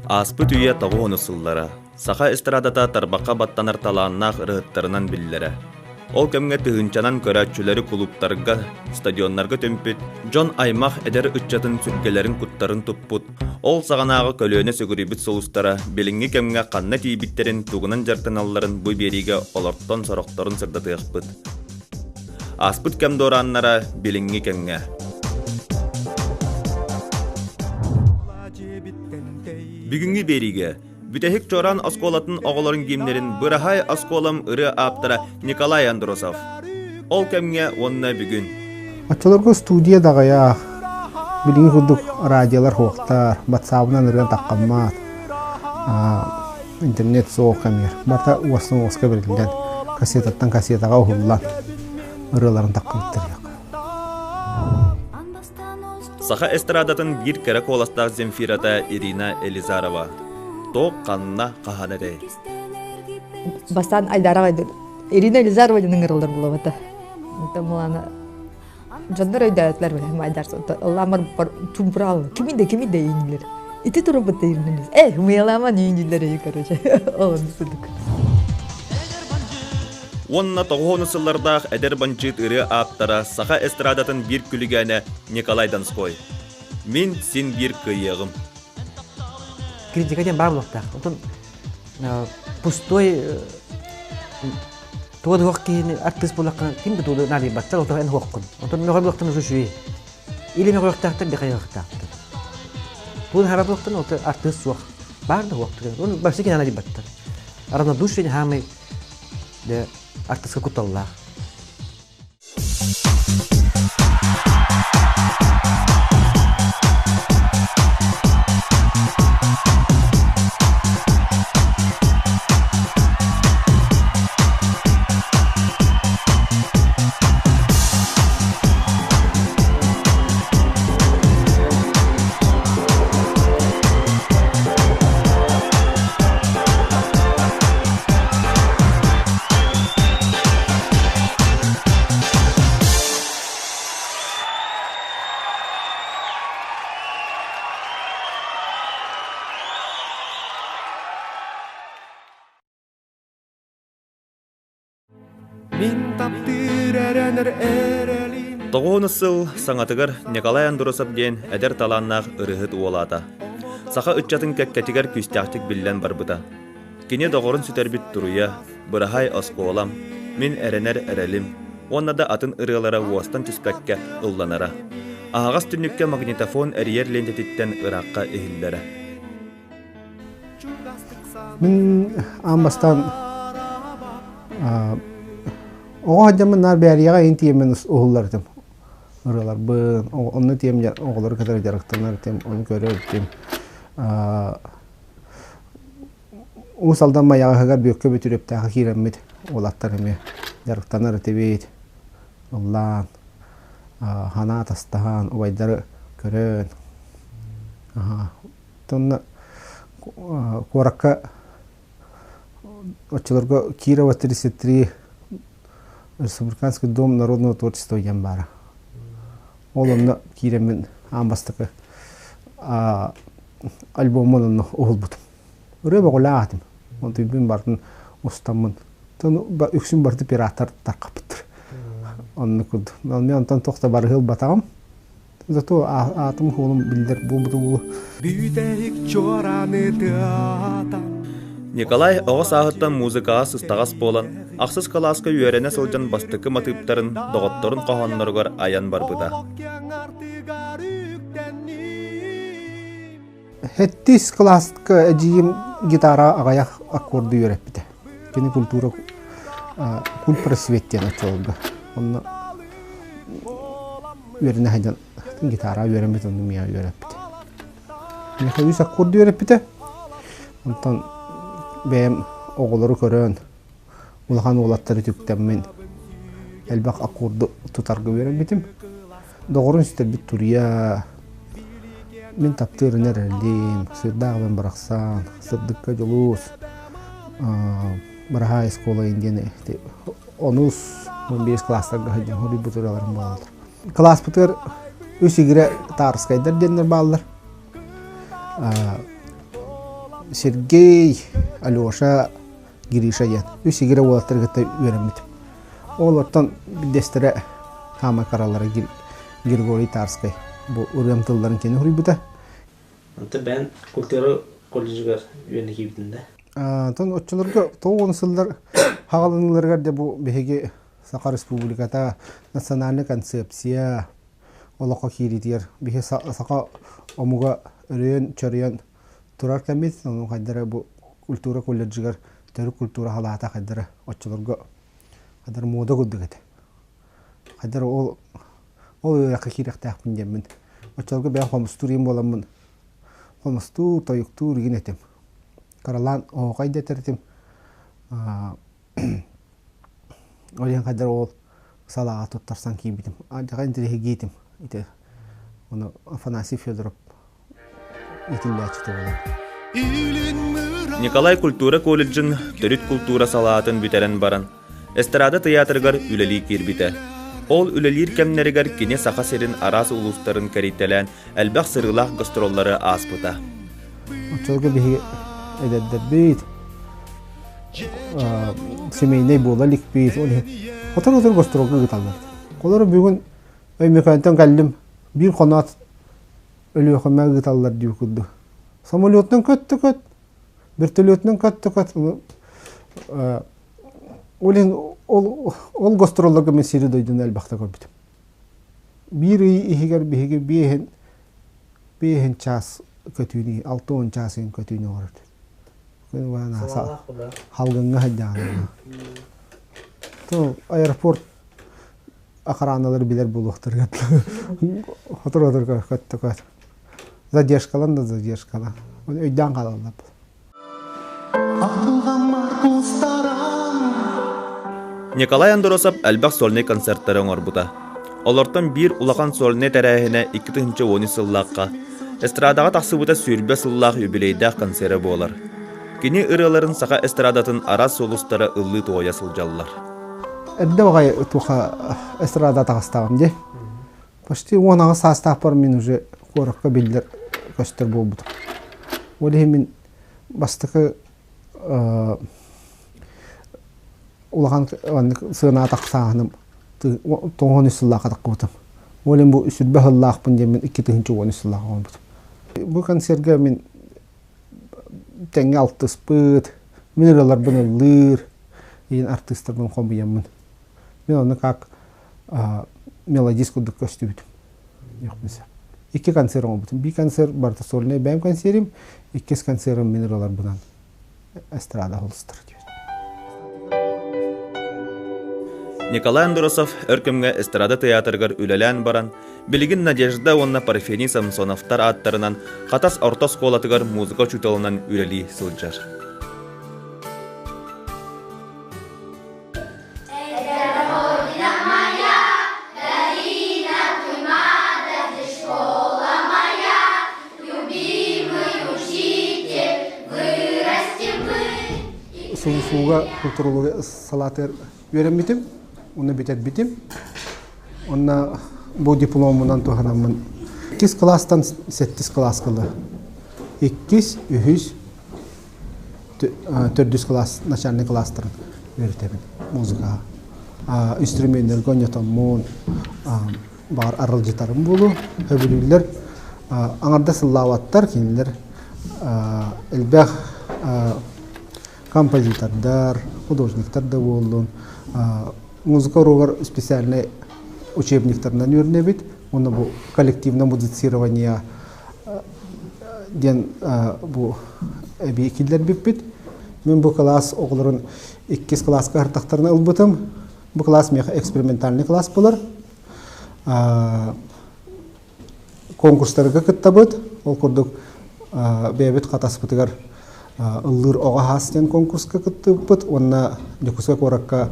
Ааспыт үйэ тоҕуһунус сыллара саха эстрадата тарбахха баттанар талааннаах ырыһыттарынан биллэрэ. Ол кэмҥэ тыһыынчанан көрөөччүлэри кулууптарга, стадионнарга түмпүт, дьон аймах эдэр ыччатын сүргэлэрин-куттарын туппут, ол саҕанааҕы көлүөнэ сүгүрүйбүт сулустара билиҥҥи кэмҥэ ханна тиийбиттэрин, тугунан дьарыктаналларын бу биэриигэ олортон сорохторун сырдатыахпыт. Ааспыт кэм дуорааннара билиҥҥи кэмҥэ. Бүгүҥҥү биэриигэ Бүтэһик Чоран оскуолатын оҕолорун гимнэрин Быраһай оскуолам ырыа ааптара Николай Андросов. Ол кэмҥэ уонна бүгүн. Оччолорго студия даҕайах, билиҥҥи курдук радиолар суохтар, батсаабынан ырыан таххаммат, интернет суох кэмигэр. Барыта уостан уоска бэриллэн, кассетаттан кассетаҕа уһуллан ырыаларын таххыбыттар. Саха эстрадатын биир кэрэ куоластаах Земфирата Ирина Елизарова. Туох ханна хаһан этэй? Бастаан Айдараҕа Ирина Елизарова диэн ыҥырыллар буолабыта. Онтон дьоннор өйдөөтүлэр билэ Айдар ылламар чумпурал кими да кими да иинилер. Ити турубут иинилер. Э, мыяламан иинилер ей короче. Ол курдук. Уонна тоҕуһуону сыллардаах эдэр бандьыыт ырыа ааптара саха эстрадатын биир күлүгээнэ Николай Донской. Мин син биир кыайыаҕым. Критика диэн баар буолуохтаах. Онтон пустой туга да киһини артыыс буоллаххына ким да тугу наадыйбаттар, ол эн хуоххун. Онтон мөҕөр буолуохтан үчүгэй. Или мөҕүөхтээхтэр, или хайыахтаахтар. Тугу да хараб буолуохтан, ол артыыс суох. Баар да хуох. Оны вообще кине наадыйбаттар. Равнодушие хаамай дьэ артыыска кутталлаах. Тоҕуһунус сыл саҥатыгар Николай Андросов диэн эдэр талааннаах ырыаһыт уолаата. Саха ыччатын кэккэтигэр күүстээхтик биллэн барбыта. Кини доҕорун сүтэрбит туруйа, быраһай оскуолам, мин эрэнэр эрэлим уонна да атын ырыалара уостан түспэккэ ылланара. Аһаҕас түннүккэ магнитофон эрийэр лиэнтэтиттэн ыраахха иһиллэрэ. Мин аан бастаан оҕо сылдьаммын наар Бээрийэҕэ иһин тиийэммин уһуллар этим ырыаларбын, онно тиийэн оҕолору кытары дьарыктанар этим, ону көрөр этим. Уус Алдан Майаҕаһыгар Бүөккэ Бүтүрүөптээххэ киирэммит уолаттар эмиэ дьарыктанар этибит, ыллаан, санаа атастаһан, убайдары көрөн. Онно куоракка оччолорго Кирова 33 Республиканский дом народного творчества диэн баара. Ол онно киирэммин аан бастакы альбоммун онно уһулбутум. Ырыа бөҕөлөөх этим. Онтуйбун бартын устаммын. Үксүн барыта пираттар тархаппыттар. Оннук курдук. Мен онтон туох да барыһы ылбатаҕым. Зато аатым хуолум биллэр буолбута буолуо. Бүтэһик чуорааны тыата. Николай оҕо сааһыттан музыкаҕа сыстаҕас буолан, ахсыс кылааска үөрэнэ сылдьан бастакы матыыптарын доҕотторун хоһоонноругар айан барбыта. Сэттис кылааска эдьиийим гитара аҕыйах аккорду үөрэппитэ. Кини культура культпросвет диэн оччолорго. Онно үөрэнэ сылдьан гитара үөрэммит, онно миэхэ үөрэппитэ. Миэхэ үс аккорду үөрэппитэ. Онтон бэйэм оҕолору көрөн, улахан уолаттары үтүктэммин элбэх аккорду тутарга үөрэммитим. Доҕорун сүтэрбит туруйа, мин таптыыр эрэлим, сырдаах эбэм барахсан, сырдыкка дьулус, Быраһаай оскуола диэн онус 15 класстарга сылдьан хоруйбут ырыаларым буолаллар. Кылааспытыгар үс игирэ Таарыскайдар диэннэр бааллар. Сергей, Алеша, Гриша диэн үс игирэ уолаттары кытта үөрэммитим. Олортон биирдэстэрэ хаамай караллара Григорий Тарскай. Бу ырыам тылларын кини суруйбута. Онтон бэйэн культура колледжыгар үөрэнэ киирбитин да? Онтон оччолорго 90 сыллар хаҕаланыыларыгар дьэ бу биһиги Саха Республиката национальнай концепция олоххо киириитигэр биһи саха омуга өрөйөн-чөрөйөн турар кэммит. Ону хайдара бу культура колледжыгар төрүт культура халаата хайдара оччолорго хайдара муода курдук этэ. Хайдара ол ол үөрэххэ киирэхтээхпин диэммин. Оччолорго бэйэм хомустуур ийэм буоламмын хомустуур, тойуктуур игин этим. Кыралаан оһуохай дэтэр этим. Ол иһин хайдара ол салааҕа туттарсан киирбитим. Дьаҕа интэриэһиргиэтим ити. Ону Афанасий Федоров иитиллээччитэ буолар. Николай культура колледжын төрүт култуура салаатын бүтэрэн баран, эстрада тыйаатырыгар үлэлии киирбитэ. Ол үлэлиир кэмнэригэр кини Саха сирин араас улуустарын кэрийтэлээн элбэх сырыылаах гастроллары ааспыта. Оччолорго биһиги эдэрдэрбит, семейнэй буола иликпит, ол иһин отор-отор гастролга ыыталлар. Олору бүгүн Өймөкөөнтөн кэллим, биир хоноот Өлүөхүмэ ыыталлар дии курдук. Самолетунан көттө көт, вертолетунан көттө көт. Ол иһин ол, ол гастролларга мен сири дойдуну элбэхтэ көрбүтүм. Биир ый иһигэр биһиги биэһин биэһин чаас көтүүнү, 60 чаас иһин көтүүнү оҥорор. Халгыҥҥа сылдьаҕына. То аэропорт охраналар билэр буолуохтарыгар хотор-хотор көттө задержкалан да задержкалан өйдөөн хаалаллар. Николай Андросов элбэх сольнай концертары оҥорбута. Олортон биир улахан сольнай тэрээһинэ 2010 сыллаахха эстрадаҕа тахсыбыта 20 сыллаах юбилейдаах концера буолар. Кини ырыаларын саха эстрадатын араас сулустара ыллыы-туойа сылдьаллар. Эрдэ баҕайы туха эстрада таҕыстаҕым дии. Почти 18 саастаахпар мин уже куоракка биллэр көстөр буолбутум. Ол иһин мин бастакы улахан сыанаҕа тахсааһыным 93 сыллаахха таххыбытым. Ол иһин бу сүрбэ сыллаахпын диэн мин 2013 сыллаах оҥорбутум. Бу концерга мин тэҥҥэ алтыспыт, мин ырыаларбын ыллыыр, иин артыыстарбын хомуйаммын. Мин онно как мелодист курдук көстүбүтүм. Икки концерт оҥорбутум. Биир концерт барыта сольнай бэйэм концерим, иккис концерым мин ырыаларбынан эстрада холустар диэбит. Николай Андросов өр кэмҥэ эстрада тыйаатырыгар үлэлээн баран, билигин Надежда уонна Парфений Самсоновтар ааттарынан Хатас орто оскуолатыгар музыка учууталынан үлэлии сылдьар. Сунсууга культурология салаатыгар үөрэммитим, уонна бүтэрбитим. Онно бу дипломунан туһанаммын иккис кылаастан сэттис кылааска ыла. Иккис, үһүс, төрдүс кылаас начальный кылаастарын үөрэтэбин музыкаҕа. Инструменнэргэ ойнотоммун, баҕар аралдьытарым буолуо. Сөбүлүүллэр аҥардас ыллаабаттар, кинилэр элбэх композитордар, художниктар да буоллун, музыка уруогар специальный учебниктарынан үөрэнэбит. Уонна бу коллективное музицирование диэн бу эбии киллэрбиппит. Мин бу кылаас оҕолорун иккис кылааска аһартахтарына ылбытым. Бу кылаас миэхэ экспериментальный класс буолар. Конкурстарга кыттабыт. Ол курдук бэйэбит хатаспытыгар ыллыыр оҕо саас диэн конкурска кыттыбыппыт уонна Дьокуускай куоракка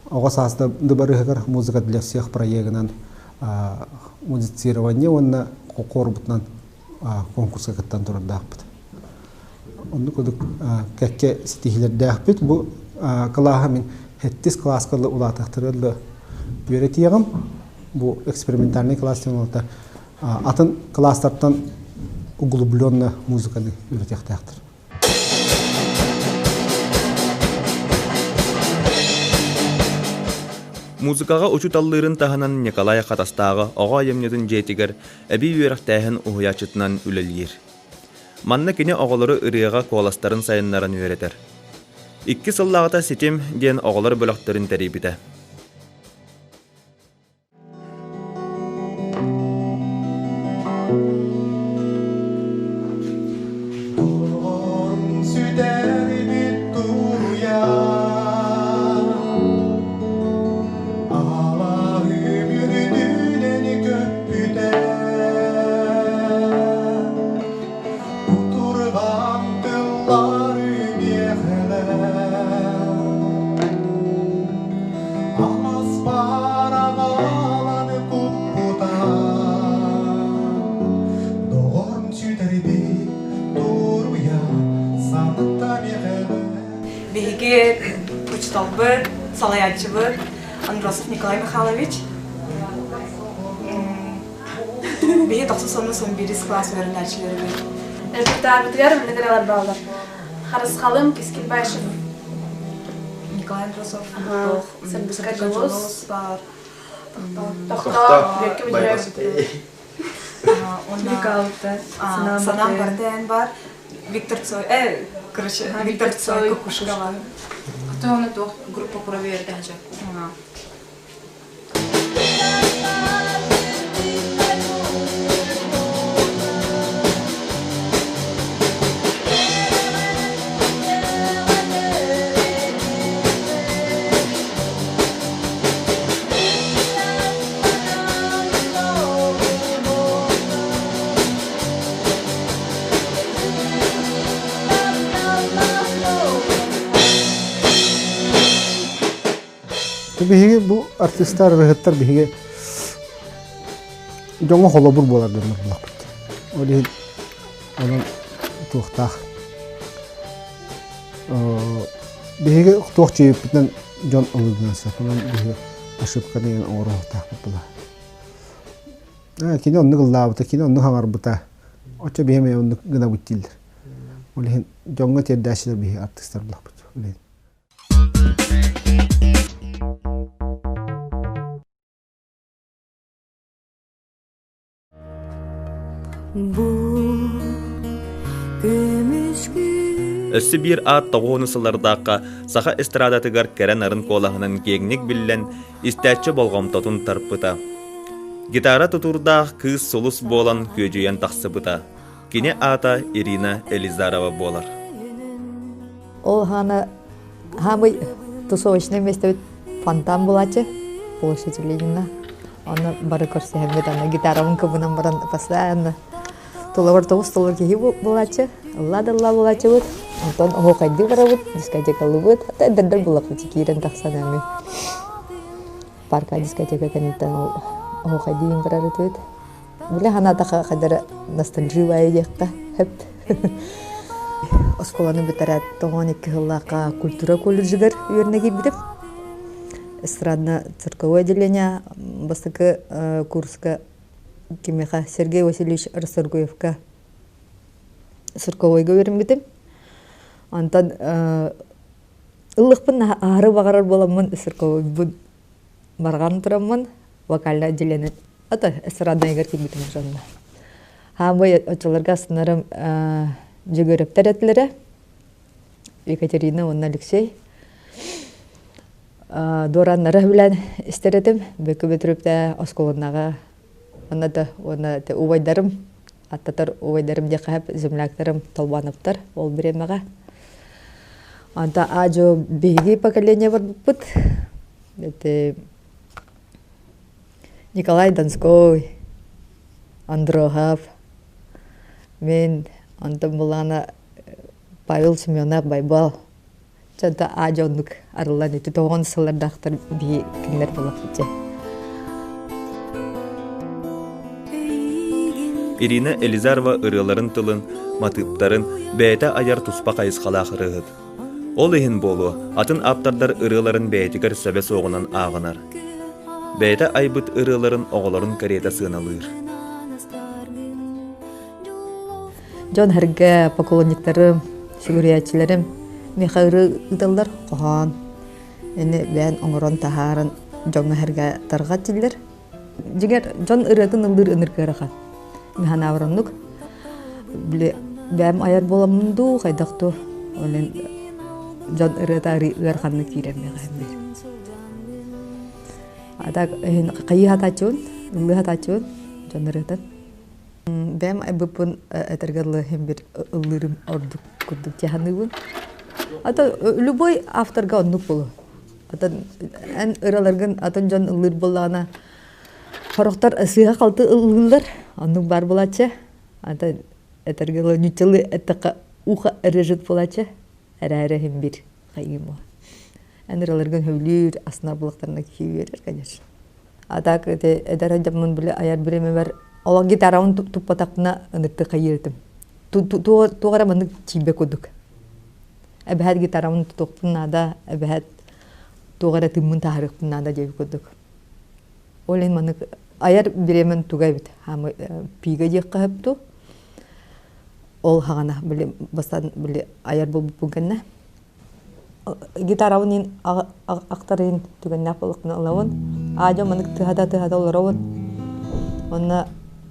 оҕо саас дыбарыһыгар музыка для всех проегынан музицирование уонна корбутунан конкурска кыттан турардаахпыт. Оннук курдук кэккэ ситиһиилэрдээхпит. Бу кылааһа мин сэттис кылааска улаатыахтарыгар үөрэтиэҕим. Бу экспериментальный класс диэн олата атын кылаастартан углубленно музыканы үөрэтиэхтээхтэр. Музыкаҕа учууталлыырын таһынан Николай Хатастааҕы оҕо айымньытын дьиэтигэр эбии үөрэхтээһин уһуйааччытынан үлэлиир. Манна кини оҕолору ырыаҕа куоластарын сайыннаран үөрэтэр. Икки сыллааҕыта Ситим диэн оҕолор бөлөхтөрүн тэрийбитэ. Биһиги учууталбыт, салайааччыбыт Андросов Николай Михайлович. Биһи тохсус уонна сон биирис кылаас үөрэнээччилэрибит. Репертуарбытыгар маннык ырыалар бааллар. Харысхалым Кискил Баишев. Николай Андросов, Сырдыка Дьулус баар. Тохтоо, Бүөккэ Бүдүрэ. Санаам барда бар. Виктор Цой, короче, Виктор Цой Кукушкалар. Потом туох группа кура берді. Биһиги бу артистар, ырыһыттар биһиги дьоҥҥо холобур буолар дьоннор булахпыт. Ол иһин онон туохтаах биһиги туох чиэппитинэн дьон ылыгынан сөп. Онон биһиги ошибканы оҥоруохтаахпыт була. Кини оннук ыллаабыта, кини оннук хаҥарбыта. Оччо биһи эмиэ оннук гынабыт дииллэр. Ол иһин дьоҥҥо тиэрдээччилэр биһиги артыыстар булахпыт. Ол иһин. Өссө биир аат тоҕуону сыллардаахха саха эстрадатыгар кэрэ нарын куолаһынан киэҥник биллэн, истээччи болҕомтотун тарпыта. Гитара тутуурдаах кыыс сулус буолан күөдьүйэн тахсыбыта. Кини аата Ирина Елизарова буолар. Ол хаана хаамый тусовочное место фонтан булааччы площадь Ленина. Оны бары көрсөһөммүт аны гитарабын кыбынан баран постоянно тулабар тоҕус толор киһи булааччы, ылла да ылла булааччыбыт. Онтон оһуохайдыы барабыт, дискотекалыыбыт. Эдэрдэр буллахпыт киирэн тахсан эми парка дискотека кэнниттэн ол оһуохайдыы барар этибит. Бile ханаатаха хадара ностальживая диэххэ хөп. Оскуоланы бүтэрээт тоҕон икки сыллаахха культура колледжыгар үөрэнэ киирбитим. Эстрадно-цирковое отделение бастакы курска кимиэхэ Сергей Васильевич Расторгуевка цирковойга үөрэммитим. Онтон ыллыкпын аһары баҕарар буоламмын цирковойбун барҕан тураммын вокальное отделение ата эстрадныйгар киирбитим дьонно. Хаамый оччолорго астынарым Дьөгүөрэптэр этилэрэ Екатерина уонна Алексей. Дуорааннара билэн истэр этим. Бөкү Бөтүрүптэ оскуоланнаҕа уонна да уонна убайдарым аттатар убайдарым диэххэ земляктарым Толбановтар ол бириэмэҕэ. Онто аадьу биһиги поколение барбыппыт. Это Николай Донской, Андрохов, мин, онтон булаана Павел Семенов Байбал. Чонто аа оннук арыллан ити тоҕон сыллардаахтар биһи кинилэр булахпытча. Ирина Елизарова ырыаларын тылын, матыыптарын бэйэтэ айар туспа хайысхалаах ырыаһыт. Ол иһин буолуо, атын ааптардар ырыаларын бэйэтигэр сөбө суоҕунан ааҕынар. Бэйэтэ айбыт ырыаларын оҕолорун кэриэтэ сыаналыыр. Дьон сэргэ поклонниктарым, сүгүрүйээччилэрим миэхэ ырыа ыыталлар, хоһоон. Ини бэйэн оҥорон таһааран дьоҥҥо сэргэ тарҕат дииллэр. Дьиҥэр, дьон ырыатын ыллыыр ынырык ыарахан. Мин оннук. Били бэйэм айар буоламмын дуу, хайдах дуу, ол дьон ырыата ыараханнык киирэр миэхэ биир. А так хайыы сатааччыбын, ыллыы сатааччыбын дьон ырыатын. Бэйэм айбыппын этэргэ дылы иһин бир ыллыырым ордук курдук дьаһаныыбын. А то любой авторга оннук буолуо. Атын эн ыраларгын атын дьон ыллыыр буоллаҕына сорохтор сыыһа-халты ыллыыллар, оннук баар буолааччы. Ата этэргэ дылы ньуччалыы эттэххэ ухо режет буолааччы. Эрээри иһин бир хайыым Эн ыраларгын сөбүлүүр, астынар буоллахтарына киһи үөрэр, конечно. А так ити эдэр дьоммун били айар бириэмэбэр олох гитарабын туппатахпына ыныртыы хайыыр этим. Туох эрэ маннык тиийбэт курдук. Эбэһээт гитарабын тутуохпун наада, эбэһээт туох эрэ тыыммын таһаарыахпын наада диэбит курдук. Ол иһин маннык айар бириэмэм туга эбит. Хаамы пига диэххэ сөп дуу. Ол хаҕана били бастаан били айар буолбуппун кэннэ гитарабын иин ахтарыын түгэннээх буоллахпына ылабын. Аадьа маннык тыһата-тыһата олоробун. Онно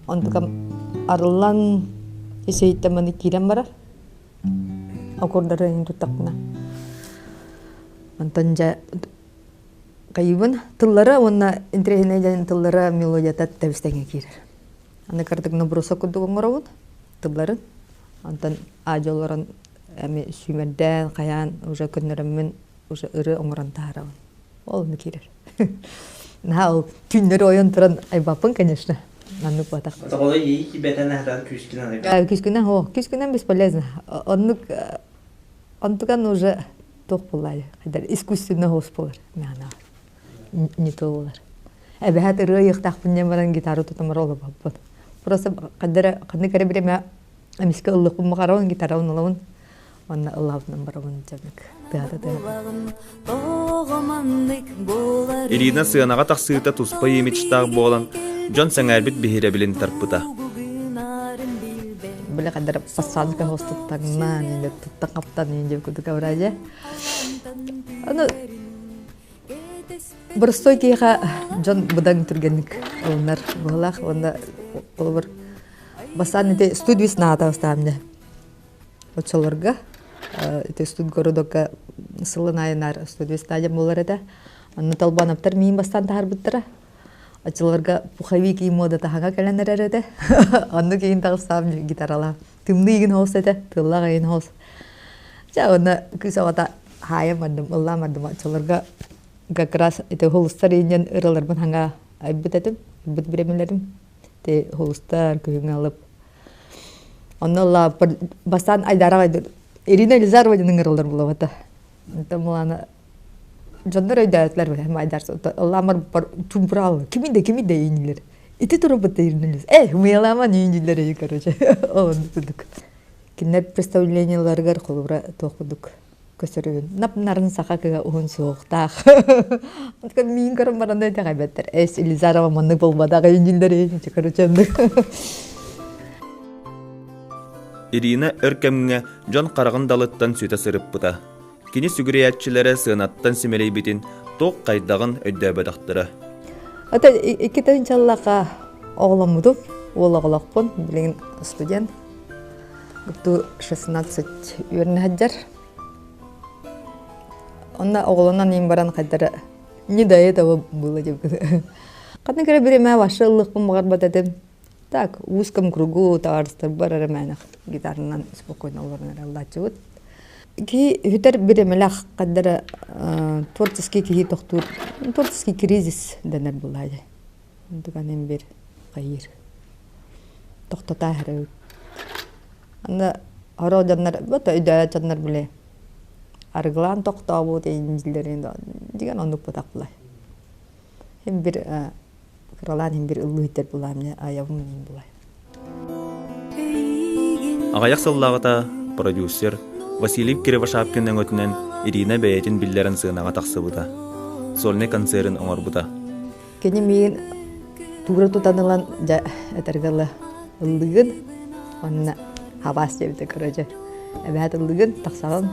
онтукам арыллан ис-иһиттэн маннык киирэн барар. Аккордары туттахпына. Онтон дьэ хайыыбын тыллара уонна интэриэһинэй диэн тыллара мелодията тэбис-тэҥҥэ киирэр. Аны кырдык набросок курдук оҥоробун тылларын. Онтон аадьа олорон эми сүүмэрдээн, хайаан уже көннөрөммүн уже ырыа оҥорон таһаарабын. Ол онно киирэр. Наһаа ол түүннэри ойон туран айбаппын, конечно. Маннык буотах. Отоҕоло иэйии киирбэтэн аһатан күүскүнэн айбат. Күүскүнэн оо, күүскүнэн бесполезно. Оннук онтукан уже туох буоллаайы хайдар искусственно хоус буолар мээнэ не то буолар. Эбэһээт ырыа ыйыахтаахпын диэн баран гитара тутамар олобоппут. Просто ханнык ханнык эрэ бириэмэ эмискэ ыллыахпын баҕарабын, гитарабын ылабын уонна ыллаабытынан барабын дьанык тыата тыата. Ирина сыанаҕа тахсыыта туспа имиджтаах буолан, дьон сэҥээрбит биһирэбилин тарпыта. Били хаддар пассажка хостуттаҥнаан, инде туттан хаптан инде кудука вроде. Аны Боростуой киһиэхэ дьон быдан түргэнник ылынар быһыылаах уонна холобур бастаан ити студия наата бастаан оччолорго ити студгородокка сылын айанаар студия стадия буолар этэ. Онно Толбоновтар миин бастаан таһаарбыттара. Оччолорго пуховик и мода таһаҥа кэлэн эрэр этэ. Оннук иин таҕыстаам гитаралаах. Тымныы игин хоос этэ, тыллаах игин хоос. Чэ, онно кыыс оҕото хаайан бардым, ыллаан бардым. Оччолорго как раз ити холустар иинньэн ыраларбын хаҥа айбыт этим, айбыт бириэмэлэрим. Ити холустар күһүҥҥү алып. Онно ыллаабыппар бастаан Айдаара Ирина Елизарова диэн ыҥыраллар буолабата. Онтон мулаана дьоннор өйдөөтүлэр бile Айдар ыллаамар чумпураалла кими да кими да иинилер. Ити турбут иинилер. Эй, мыялааман иинилер ей короче. Ол оннук курдук. Кинилэр представлениеларыгар холобура туох курдук көсөрүбүн. Нап-нарын саха кыга уһун суохтаах. Онтон миин көрөн баран да итэҕэйбэттэр. Эс Елизарова маннык буолбатах иинилер короче оннук. Ирина өр кэмҥэ дьон хараҕын далыттан сүтэ сырыппыта. Кини сүгүрүйээччилэрэ сыанаттан симэлийбитин туох хайдаҕын өйдөөбөтөхтөрө. Ата икки тыһыынчаллаахха оҕоломмутум, уол оҕолоохпун, билигин студент. Гупту 16 үөрэнэ сылдьар. Онно оҕолонон иин баран хайдара не до этого было деп. Ханнык эрэ бириэмэ вообще ыллыахпын баҕарбат этим. Так, в узком кругу табаарыстарбар эрэ мээнэх гитаранан спокойно олорон эрэ ыллааччыбыт. Киһи үтэр бириэмэлээх ханна эрэ творческий киһи тохтуур, творческий кризис дэнэр буоллаа дии. Онтукан бир хайыыр. Тохтотаа эрэ Аны хороо дьоннор, бото өйдөөбөт дьоннор били арыгылаан тохтообут дииллэрин деген оннук ботах булай. Хим бир кыралаан хим бир ыллыы иттер булаам айабым мин булай. Аҕыйах сыллааҕыта продюсер Василий Кривошапкин өҥөтүнэн Ирина бэйэтин биллэрэн сыанаҕа тахсыбыта, сольнай концерын оҥорбута. Кини миигин туура тутан ылан дьэ этэргэ дылы ыллыгын уонна хабаас диэбитэ короче эбээт ыллыгын тахсаҕын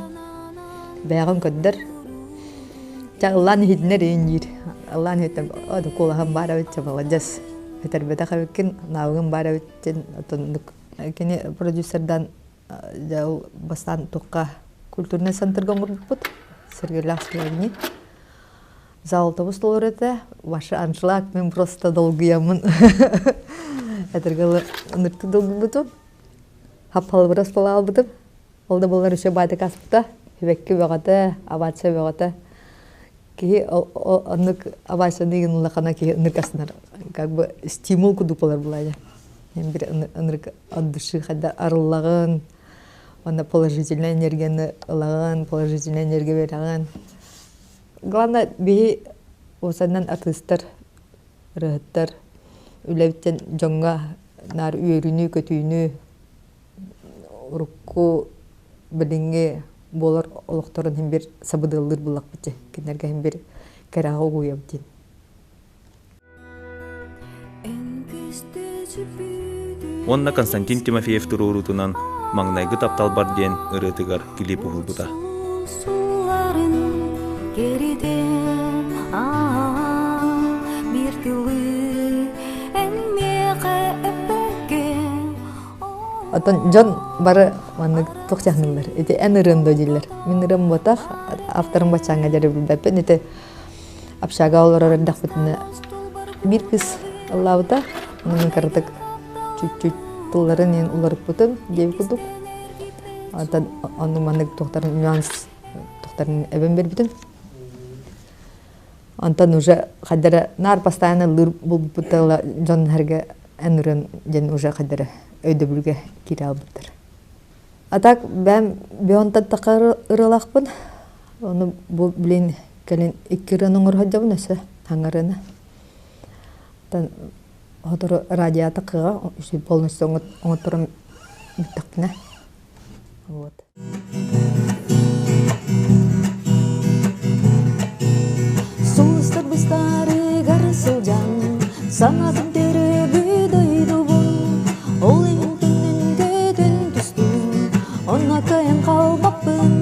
бэйэҕин көрдөр. Ча ыллаан иһитинэр иин диир. Ыллаан иһиттэн о куолаһым баар эбит ча маладьыас. Этэрбэтэх эбиккин, наавыгым баар эбит диэн отоннук кини продюсердан дьэ ол бастаан туохха культурнай центрга оҥорбуппут Сергейлаах Сергеевни. Зал автобус толору этэ. Ваша аншлаг, мен просто долгуйаммын. Этэргэ ыныртык долгуйбутум. Хаппалыбырас буолаалбытым. Ол да буоллар еще баайтык аспыта. Сибэкки бөҕөтө, овация бөҕөтө. Киһи оннук овацияны игин улахана киһи ынырык астынар. Как бы стимул курдук болар булайда. Бир ынырык от души хайда арыллаҕын, онно положительная энергияны ылаҕын, положительная энергия берэҕин. Главное, биһи уосаннан артыыстар, ырыаһыттар үлэбиттэн дьоҥҥо наар үөрүүнү-көтүүнү урукку билиҥҥи буолар олохторун иһин бир сабыдыаллыыр буллахпыт кинилэргэ иһин бир кэрэҕэ угуйабыт диэн. Уонна Константин Тимофеев туруоруутунан «Маҥнайгы тапталбар» диэн ырыатыгар клип уһулбута. Оттон дьон бары маннык туох дьаһаныыллар. Ити эн ырыан да дииллэр. Мин ырыам буотах, авторым баччааҥҥа диэри билбэппин. Ити общага олорор эрдэхпитинэ биир кыыс ыллаабыта. Мин кыратык чуть-чуть тылларын иһин уларыппытым диэбит курдук. Оттон оннук маннык туохтарын нюанс туохтарын эбэн биэрбитим. Онтон уже хайдара наар постоянно ыллыыр булбуппут тыла дьон эргэ эн ырыан диэн уже хайдара өйдөбүлгэ киирэ албыттар. А так бэм бионтан тахар ырыалаахпын. Ону бу блин кэлин икки ырыаны оҥоро сылдьабын өссө хаҥарыны. Тан сотору радиата кыга полностью оҥотторон бүттэхпинэ. Вот. Сулустар быстарыгар сылдьан, санаатын төрөөбүт дойдубун, ол иһин түннүн көтөн түстүм, онно кыайан хаалбаппын.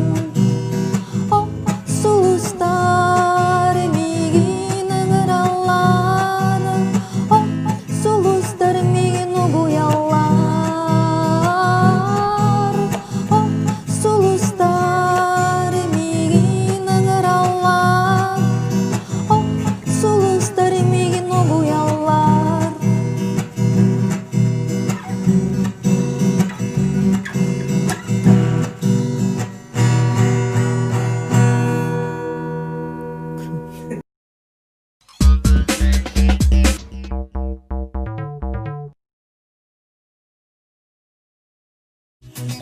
О, сулустар миигин ыҥыраллар, о, сулустар миигин угуйаллар. Сулустар миигин ыҥыраллар, Сулустар миигин угуйаллар.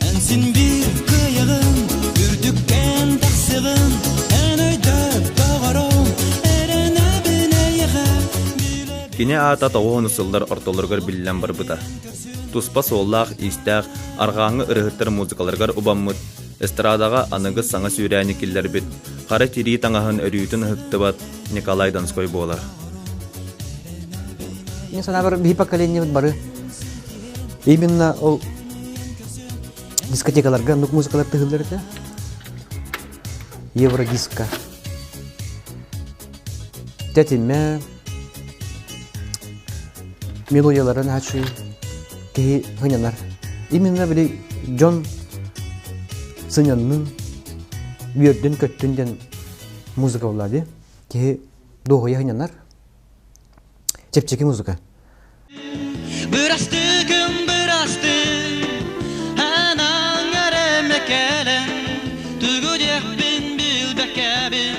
Эн син биир кыайаҕын, үрдүктэн тахсыҕын, эн өйдөп доҕорум, эрэнэбин эйиэхэ. Кини аата тоҕуһун сыллар ортолоругар биллэн барбыта. Туспа суоллаах-иистээх арҕааҥҥы ырыаһыттар музыкаларыгар убаммыт, эстрадаҕа аныгы саҥа сүүрээни киллэрбит, хара тирии таҥаһын өрүүтүн ыһыктыбат Николай Донской буолар. Мин санаабар биһи поколениебыт бары Именно ол дискотекаларга оннук музыкалар тыһыллар этэ. Евродиско. Тэтимэ, мелодияларын ачыы киһи сынньанар. Именно били дьон сынньаннын, үөрдүн-көттүн диэн музыка буолла дии. Киһи дуоһуйа сынньанар. Чэпчэки музыка. Бырастыгым бырастыы, анаҥар эмэ кэлэн, тугу диэхпин билбэккэбин,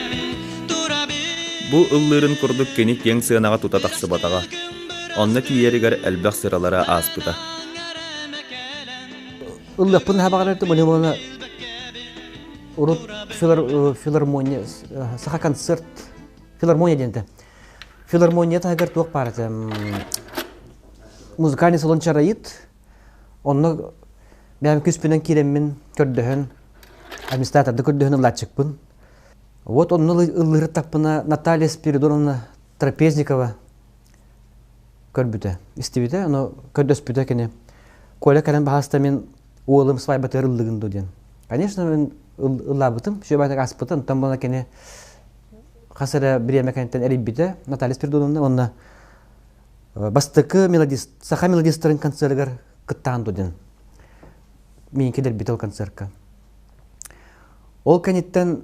турабын. Бу ыллыырын курдук кини киэҥ сыанаҕа тута тахсыбатаҕа. Онно тиийэригэр элбэх сыралара ааспыта. Ыллыахпын наһаа баҕарар этим, урут филармония, саха концерт, филармония диэн этэ. Филармония таһыгар туох баар этэ музыкальный салон чарайыт онно бэйэм күспүнэн киирэммин көрдөһөн администраторды көрдөһөн ыллааччыкпын вот онно ыллыыртаппына Наталья Спиридоновна Трапезникова көрбүтэ истибитэ ону көрдөспүтэ кини Коля кэлэн баһаста мин уолум свадьбатыгар ыллыгын дуо диэн конечно мин ыллаабытым сүөбэтик аспытым онтон буола кини. Хас эрэ бириэмэ кэнниттэн эрийбитэ Наталья Спиридоновна уонна бастакы мелодист, саха мелодистарын концерыгар кыттаан дудин. Миин кэлэрбит ол концертка. Ол кэнниттэн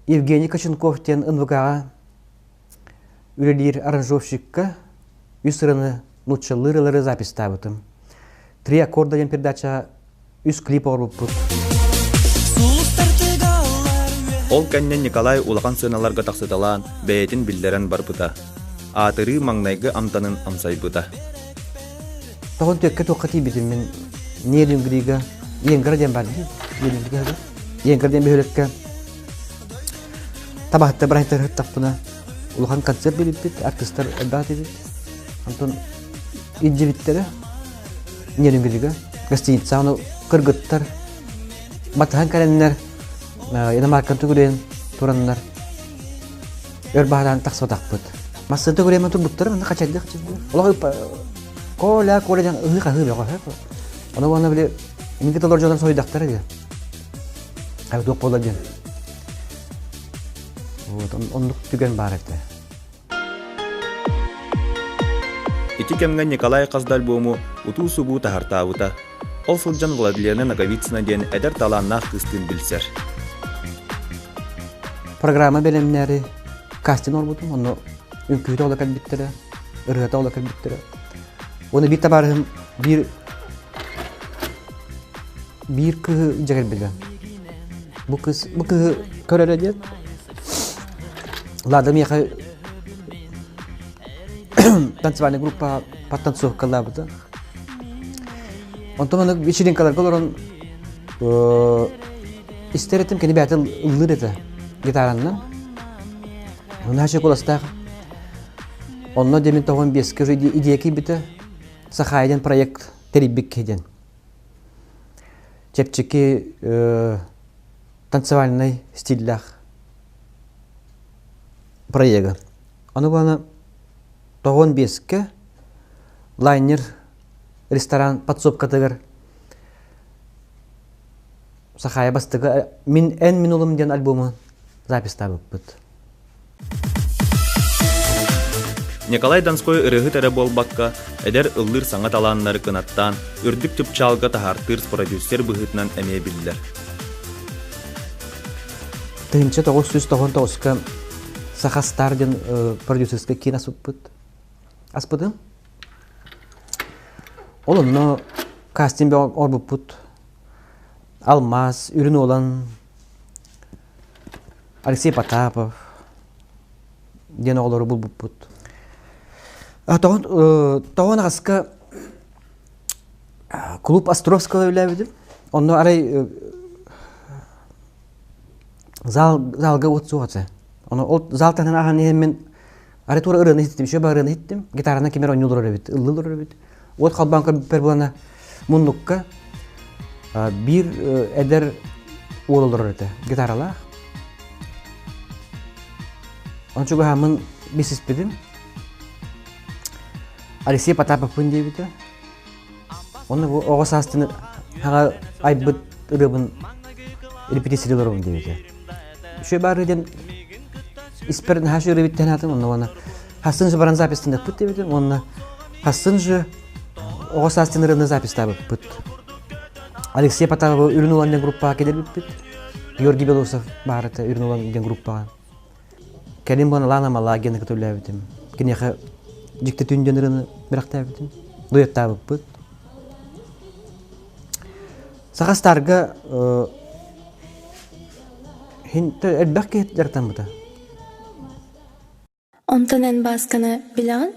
Евгений Коченков диэн НВК-ҕа үлэлиир аранжировщикка үс ырыаны нууччалыы ырыалары записьтаабытым. Три аккорда диэн передача үс клип оҥорбуппут. Ол кэннэ Николай улахан сыаналарга тахсыталаан, бэйэтин биллэрэн барбыта. Аатырыы маҥнайгы амтанын амсайбыта. Тоҕон түөккэ туохха тиийбитим мин Нерюнгрига Иенгра диэн бар дии. Нерюнгрига Иенгра диэн бөһүөлэккэ табаһытта бырайдар ыһыттахпына улахан концерт билиппит, артистар элбэх этибит. Онтон илдьибиттэрэ Нерюнгрига гостиница ону кыргыттар батыһан кэлэннэр иномарканы төгүрүйэн тураннар өр баһараан тахсыбатахпыт. Массыына төгүрүйэн турбуттар, манна хачайдых Олох Коля, Коля диэн ыһыы-хаһыы бөҕө. Ону уонна били минки толор дьонор соһуйдахтара диэн. Хайа туох буола диэн. Вот, оннук түгэн баар этэ. Ити кэмҥэ Николай хас да альбому утуу-субуу таһартаабыта. Ол сылдьан Владлена Ноговицына диэн эдэр талааннаах кыыстыын билсэр. Программа бэлэмнээри кастинг оҥорбутум, онно үҥкүүтэ ола кэлбиттэрэ, ырыата ола кэлбиттэрэ. Уонна биир табаарыһым биир биир кыыһы дьэгэлбилэ. Бу кыыс бу кыыһы көрөрө диэн Лада миэхэ танцевальная группа подтанцовкалаабыта. Онтон аны вечеринкаларга олорон истэр этим, кини бэйэтэ ыллыыр этэ гитараннан. Наша куластаах. Онно демин тоҕон биэскэ уже идея киирбитэ. Сахая диэн проект тэрийбит киһи диэн. Чэпчэки танцевальный стиллээх проега. Аны бана тоҕон биэскэ лайнер ресторан подсобкатыгар Сахая бастакы Мин эн мин улум диэн альбому записьтаабыппыт. Николай Донской ырыаһыт эрэ буолбакка, эдэр ыллыыр саҥа талааннары кынаттаан, үрдүк чыпчаалга таһаартыыр продюсер быһыытынан эмиэ биллэр. 1999-ка Саха Стар диэн продюсерскай киин аспыппыт. Аспытым. Ол онно кастинг оҥорбуппут. Алмаз, Үрүн Уолан, Алексей Потапов диэн оҕолору булбуппут. Тоҕон аҕаска клуб Островского үлээбитим. Онно арай зал залга уот суох этэ. Ону ол зал таһынан ахан иһэн мин арай туора ырыаны иһиттим, еще ырыаны иһиттим. Гитаранан кимэр оонньуу олорор эбит, ыллыы олорор эбит. Уот холбоон көрбүппэр булана муннукка биир эдэр уол олорор этэ, гитаралаах. Он чугаһааммын билсиспитим. Алексей Потаповпын диэбитэ. Онно бу оҕо саастын хаҥа айбыт ырыабын репетиция олоробун диэбитэ. Үчүгэй баары диэн испэр наһаа үчүгэй ырыабыттан аатым онно уонна хассын же баран записьтаныахпыт диэбитим уонна хассын же оҕо саастын ырыаны записьтаабыппыт. Алексей Потаповы Үрүн Улан диэн группаҕа кэлэрбиппит. Георгий Белоусов баар этэ Үрүн Улан диэн группаҕа. Кэлин буолан Лана Малагины кытта үлэлээбитим. Киниэхэ дьикти түн диэн ырыаны бэлэхтээбитим. Дуэттаабыппыт. Саха Старга элбэх киһи дьарыктаммыта. Онтон эн Баасканы билэҕин?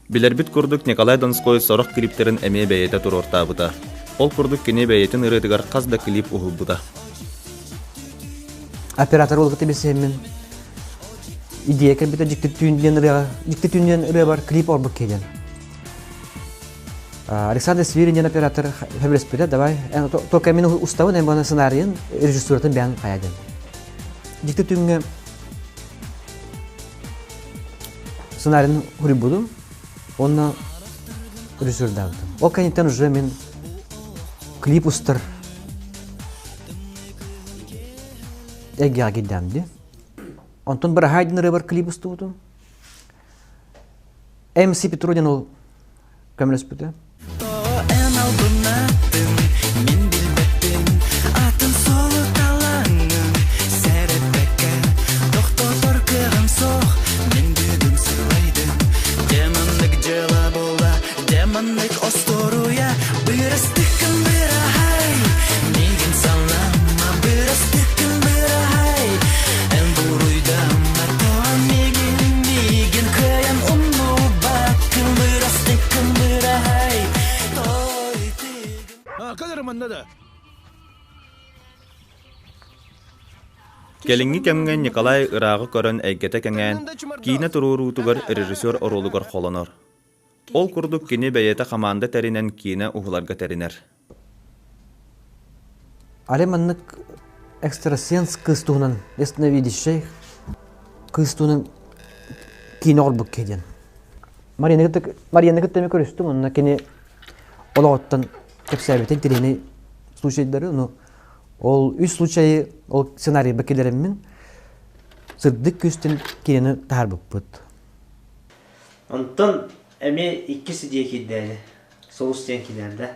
Билэрбит курдук Николай Донской сорох клиптэрин эмиэ бэйэтэ туруортаабыта. Ол курдук кини бэйэтин ырыатыгар хас да клип уһулбута. Оператор буолбут билсиһиммин идея кэлбитэ дьикти түүн диэн ырыаҕа дьикти түүн диэн ырыабар клип оҥорбут киһи диэн. Александр Свирин диэн оператор сөбүлэспитэ, давай, только мин уставын, эн буона сценарийын, режиссуратын бэйэн хайа диэн. Дьикти түҥҥэ сценарийын хуруйбутум, уонна режиссердаабытым. Ол кэнниттэн уже мин Клип устар эйгэҕэ киирдэҕим дии. Онтон Быраһаай диэн ырыабар клип устубутум. МС Петродин ол көмөлөспүтэ. Эн албыннаттың, мин билбэппин, атын суолу талаҥҥын сэрэппэккэ, тохтотор кыаҕым суох, мин бүгүн сылайдым. Демоннык дьыала буолла, демоннык остуоруйа, бырастыккын быраһай, миигин санаама, бырастыккын быраһай, эн буруйдама, тоҕо миигин, миигин кыайан умнубаккын, бырастыккын быраһай, Кэлиҥҥи кэмҥэ Николай ырааҕы көрөн эйгэтэ кэҥээн, киинэ туруоруутугар режиссер оруолугар холонор. Ол курдук кини бэйэтэ хамаанда тэринэн киинэ уһуларга тэринэр. Али маннык экстрасенс кыыс туһунан ясновидящий кыыс туһунан киинэ оҥорбут киһи диэн. Марияны кытта Марияны кытта эмиэ көрүстүм онно кини олоҕуттан кэпсээбитин тириэни случайдары ну ол үс случайы ол сценарийба киллэриммин сырдык күүстэн киинэни таһаарбыппыт. Онтон эмиэ иккис идея киирдээни. Сулус диэн киинэ да?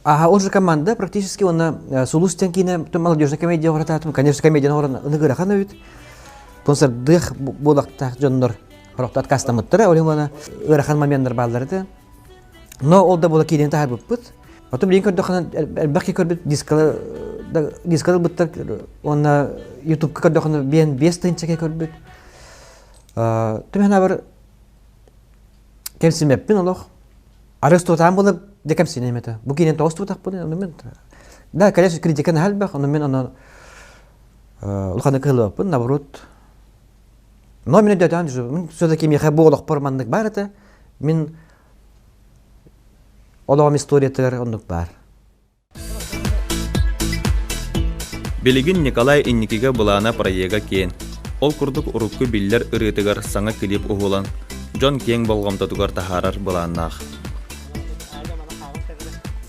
Ага, он же команда практически, он Сулус диэн киинэ молодежная комедия оҕоратаатым, конечно, комедияны оҕорон ыныгырахан эбит. Концертдых буолактаах дьоннор хорохто откастамыттара, ол уона ыарахан моменттар бааллар этэ. Но ол да буола киинэни таһаарбыппыт. Потом билин көрдөххүнэ элбэх киһи көрбүт дискалы дискалы ылбыттар уонна ютубка көрдөххүнэ биэн 5 тыһыынча киһи көрбүт. Түмэн бар кэмсимэппин олох. Арыс туотаан буолар дьэ кэмсинэм этэ. Бу киинэн тоҕус туотахпын ону мин да, конечно, критика наһаа элбэх, ону мин ону улаханнык кыһыллыбаппын, наоборот. Но мин өйдөтөөн мин все-таки миэхэ бу олохпор маннык баар этэ. Мин олоҕум историятыгар оннук баар. Билигин Николай инникигэ былаана проега киэн. Ол курдук урукку биллэр ырыатыгар саҥа клип уһулан, дьон киэҥ болҕомтотугар таһаарар былааннаах.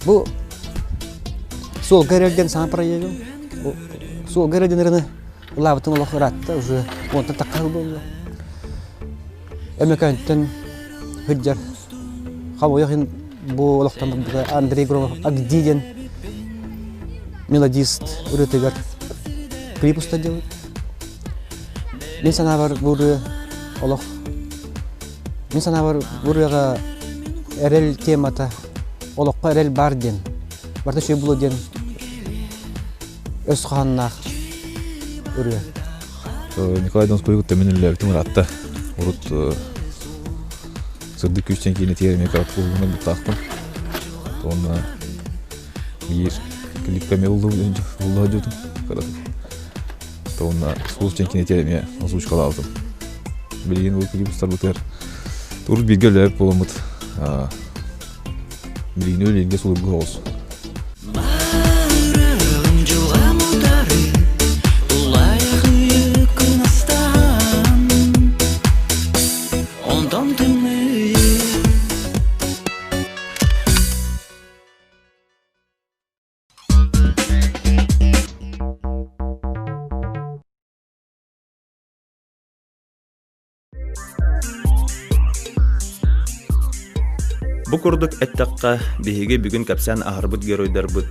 Бу суолга эрэлден саҥа проегым. Суолга эрэлден ырыны ылаабытым олох ыраатта, уже уонтан тахха буолла. Өмөкөнтөн сылдьар хомойуох иһин бу олохтон барбыта Андрей Громов Агди диэн мелодист ырыатыгар клип уста делают. Мин санаабар бу ырыа олох мин санаабар бу ырыаҕа эрэл темата олоххо эрэл баар диэн барыта үчүгэй буолуо диэн өс хоһоонноох ырыа. Николай Донской кытта мин үлэлээбитим ыраатта. Урут сырдык күүстэн киинэтигэр эмиэ кыратык уһулунар буттаахпын. Уонна биир клипка эмиэ уһулла сылдьыбытым кыратык. Уонна Сулус диэн киинэтигэр эмиэ озвучкалаабытым. Билигин бу клип устарбытыгар урут бииргэ үлэлээбит буоламмыт билигин үлэлииргэ судургу соҕус. Бу курдук эттэххэ, биһиги бүгүн кэпсээн аһарбыт геройдарбыт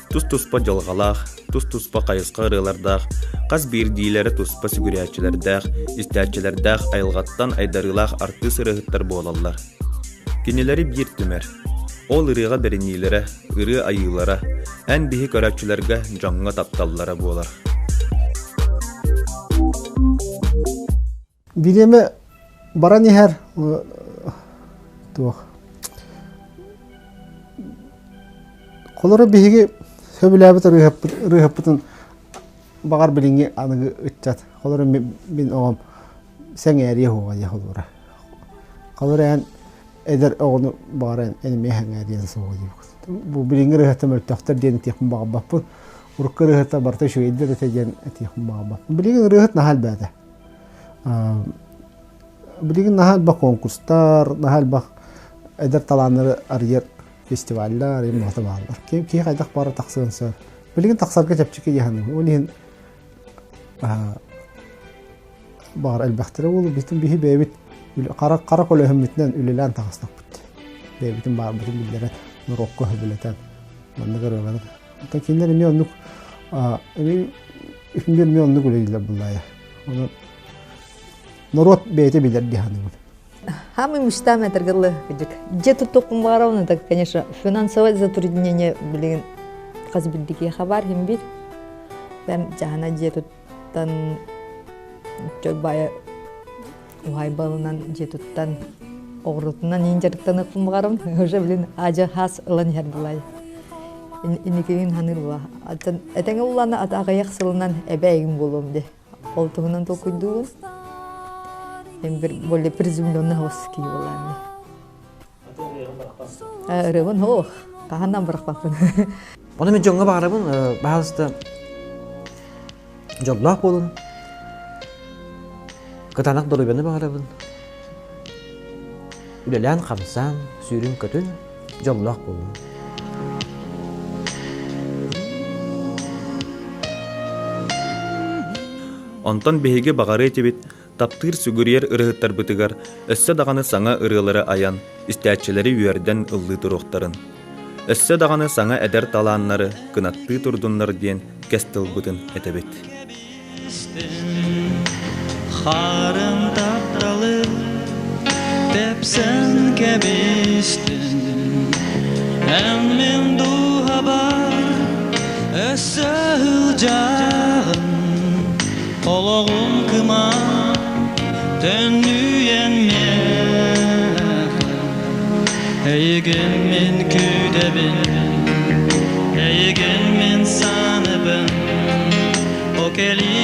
тус-туспа дьылҕалаах, тус-туспа хайысха ырыалардаах, хас биирдиилэрэ туспа сүгүрүйээччилэрдээх, истээччилэрдээх айылҕаттан айдарыылаах артыыс ырыаһыттар буолаллар. Кинилэри биир түмэр. Ол ырыаҕа бэриниилэрэ, ырыа айыылара, эн биһи көрөөччүлэргэ дьоҥҥо тапталлара буолар. Бириэмэ баран иһэр туох Холоро биһиги сөбүлээбит ырыаһыппытын баҕар билиҥҥи аныгы ыччат холоро мин оҕом сэҥээриэ суоҕа дии холобура. Холоро эн эдэр оҕону баҕар эн эмиэ сэҥээриэн суоҕа дии. Бу билиҥҥи ырыаһыттар мөлтөхтөр диэн этиэхпин баҕарбаппын. Урукку ырыаһыттар барыта үчүгэйдэр этэ диэн этиэхпин баҕарбаппын. Билигин ырыаһыт наһаа элбээтэ. Билигин наһаа элбэх конкурстар, наһаа элбэх эдэр талааннары арыйар. Фестиваллар, им бааллар. Ким киһи хайдах баара тахсыан сөп. Билигин тахсарга чэпчэки дьаһаным. Ол иһин баар элбэхтэрэ буолу битин биһи бэйэбит қара қара көлөһөммүтүнэн үлэлээн таҕыстахпыт. Бэйэбитин баарбытын биллэрэн, норуокка хөбүлэтэн манна көрөҕөр. Оттон кинилэр эмиэ оннук эмиэ эмиэ оннук үлэлииллэр буллаайа. Онон норуот бэйэтэ билэр дии саныыбын. Самый мечта этэргэлы Дьэ туттуохпун баҕарабын, это, конечно, финансовое затруднение билигин хас билдики хабар хим бир. Бэм жаһана дьиэ туттан чөк баайа уһайбалынан дьиэ туттан оҕурутунан иин дьарыктаныахпын баҕарабын. Уже билин ажа хас ылан иһэр булай. Инникигин ханыыр була. Этэҥэ уллана ата аҕыйах сылынан эбэ эйигин буолуом де. Ол туһунан толкуйдуубун. Эм бир более приземленный хос киһи буолаан. Ырыбын хоох, хаһаннан бырахпаппын. Ону мен дьоҥҥо баҕарабын, баһаалыста дьоллоох буолун. Кытаанах доруобуйаны баҕарабын. Үлэлээн хамсаан, сүүрүн-көтүн, дьоллоох буолун. Онтон биһиги баҕарыа этибит, таптыыр сүгүрүйэр ырыһыттарбытыгар өссө даҕаны саҥа ырыалары айан, истээччилэри үөрдэн ыллыы туруохтарын. Өссө даҕаны саҥа эдэр талааннары кынаттыы турдуннар диэн кэс тылбытын этэбит. Харын тапталы тэпсэн кэбистин Эн мин дууһабар өссө ылдьаҕын Олоҕум кымаан төннүйэн миэхэ Эйигин мин күүтэбин Эйигин мин саныбын О кэлиий.